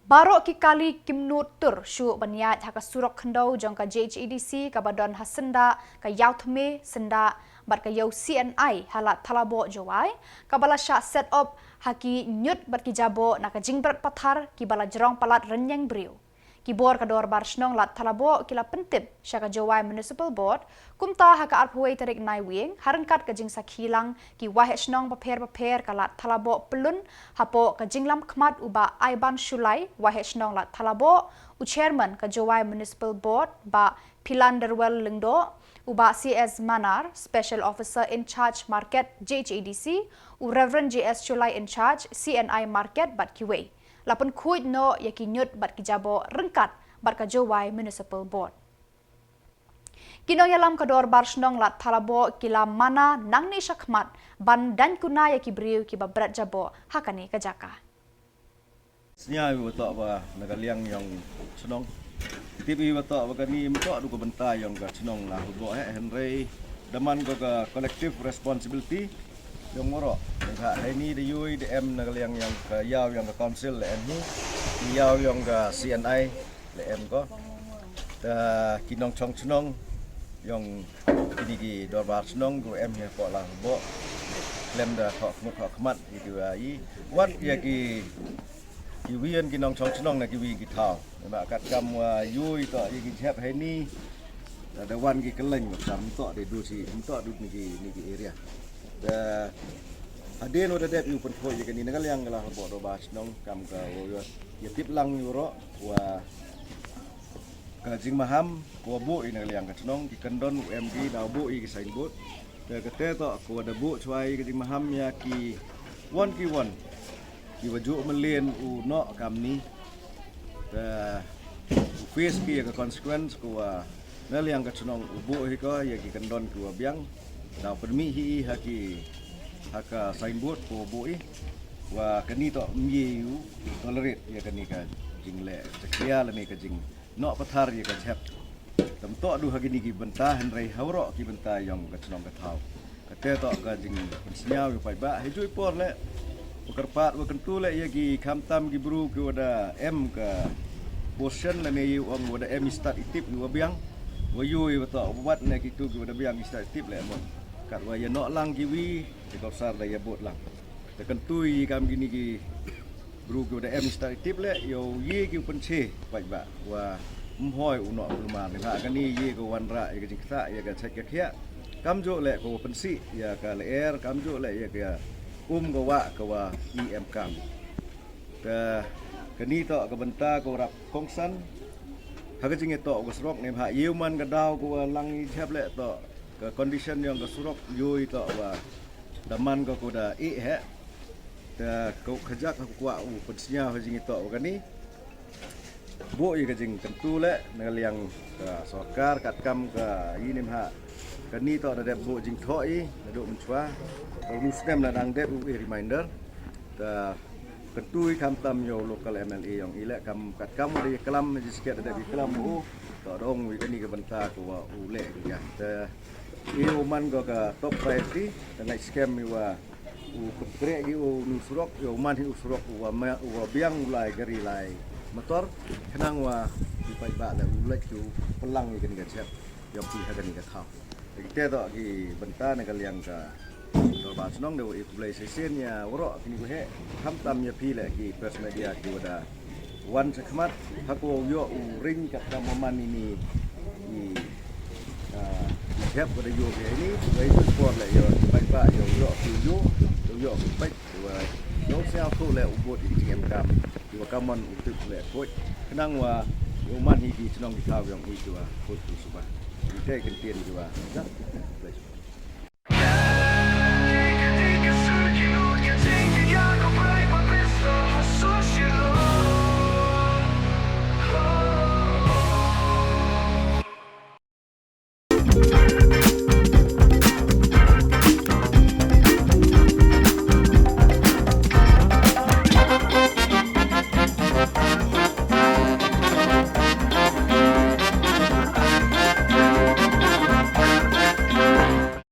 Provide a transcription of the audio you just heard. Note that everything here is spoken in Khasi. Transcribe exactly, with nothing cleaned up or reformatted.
Baroh ki kali kim nud tur shuh ban ïaid ha ka surok khyndew jong ka J H A D C kaba don ha syndah ka Ïawthme, syndah bad ka Ïew C N I ha Lad Thalaboh Jowai, kaba la shah set up ha ki ñiut bad ki jaboh na ka jingbret pathar kiba la jrong palat rynïeng briew. Ki bor ka Dorbar Shnong Lad Thalaboh ki la pyntip sha ka Jowai Municipal Board, kumta ha ka arphew wei tarik Naiwieng, ha ryngkat ka jingsakhi lang ki waheh shnong bapher bapher ka Lad Thalaboh Pyllun, hapoh ka jinglam khmat u Bah Aiban Shullai, waheh shnong Lad Thalaboh, u Chairman ka Jowai Municipal Board, Bah Philanderwell Lyngdoh, u Bah C S Manar, Special Officer in Charge Market J H A D C, u Reverend J S Shullai in Charge C N I Market bad kiwei. La pynkhuid noh ïa ki ñiut bad ki jaboh ryngkat bad ka Jowai Municipal Board. Ki nongïalam ka Dorbar Shnong Lad Thalaboh ki la mana nangne shakhmat ban daiñ kuna ïa ki briew kiba bret jaboh ha kane ka jaka. Sñiaw ïa u toh ba na ka liang yong shnong, tip ïa u toh ba kani mynta du ka bynta yong ka shnong Lad Thalaboh, hynrei da man ka, ka collective responsibility yong waroh. Nga ha ini da ïohi da em na ka liang yong ka ïaw yong ka council la em hi, ïaw yong ka C N I la em ko. Ta ki nongchong shnong yong kini ki Dorbar Shnong ko em hi ko Lad Thalaboh. Lem da thok mut thok khmat ïa ki wa i wat ïa ki, ki wien ki nongchong shnong na ki wien ki thaw. Namar katkam wa ïohi toh ïa ki jhep ha ini da wan ki kylleng wa kam toh de du si toh du ni ki, ni ki area. Da hadien wa da dep ïa u pynthoh ïa kani na ka liang ka Lad Thalaboh Dorbar Shnong kam ka wa ïa tip lang ïa waroh wa ka jingmaham ko wa buh ïa na ka liang ka shnong, ki kyndon u em ki da buh ïa ki signboard. Te kate toh ko wa da buh chwa ïa ka jingmaham ïa ki wan ki wan ki wa juh mlien u noh kamni. Te u face ki ïa ka consequence ko wa na liang ka shnong u buh hi ko ïa ki kyndon ki wa biang. Da u pynmih hi ha ki, ha ka signboard ko wa buh hi. Wa kani toh ym ïa u tolerate ïa kani ka jingleh jakhlia lane ka jing noh pathar ïa ka jhep. Tam toh du ha kini ki bynta hynrei ha waroh ki bynta yong ka shnong ka thaw. Kate toh ka jingpynsñiaw ïa u paidbah. Hi ju i por leh wa kyrpad wa kyntu leh ïa ki khamtam ki bru ki wa da em ka portion lane ïa u ong wa da em i stad i tip ki wa biang. Wa ïohi wa toh wat ne kitu ki wa da biang i stad i tip leh mo. Kat wa ïa noh lang ki wi ïa ka sar da ïa bud lang. Te kyntu ïa kam kini ki bru ki wa da em i stad i tip leh ïa u ïa ki u pynche paidbah wa ym hoi u noh u lum ar ni ha kani ïa ka wanrah ïa ka jingktah ïa ka chait ka khiah. Kamjuh leh ka wa pynsih ïa ka lyer, kamjuh leh ïa ka um ka wah ka wa i em kam. Te kani toh ka bynta ka wa rap kongsan ha ka jingïatoh ka surok ne ha ïa u man ka daw ka wa lang i jhep leh toh ka condition yong ka surok ïohi toh wa da man ka ko da ih heh. Te ko khajak ha ko kwah u pynsñiaw ha jingïatoh wa kani. Buh ïa ka jingkyntu leh na ka liang ka sorkar katkam ka i nim ha kani toh da dep buh jingthoh i naduh mynchwa. Ka u nu snem la dang dep u i reminder. Te kyntu i khamtam ïa u local M L A yong i leh kam katkam u da ïa klam jiskhet da dep ïa klam u. Toh dong wi kani ka bynta ka wa u leh ïa te ïa u man ko ka top priority. Te ngai skhem ïa wa u pynkreh ïa u nu surok ïa u man hi u surok u wa ma u wa biang u lai gari lai motor. Khnang wa u paidbah leh u leh u pynlang ïa kani ka jhep ïa u phi ha kani ka thaw. Te toh ki bynta na ka liang ka Dorbar Shnong da wa i khublei shisien ïa waroh kini ku heh khamtam ïa phi leh ki press media ki wa da wan shakhmat ha ko ïoh u ring katkam wa man ini i, ah, i jhep wa da ïoh ki ini wa i por leh ïoh paidbah ïoh ïoh ki ïoh ïoh ki peit wa ïoh sia ko leh u bud i jingem kam. Ki wa kamon u tip leh khuid khnang wa u man hi ki chnong ki thaw yong i ki wa khuid ki suba. Ki te kyntien ki wa.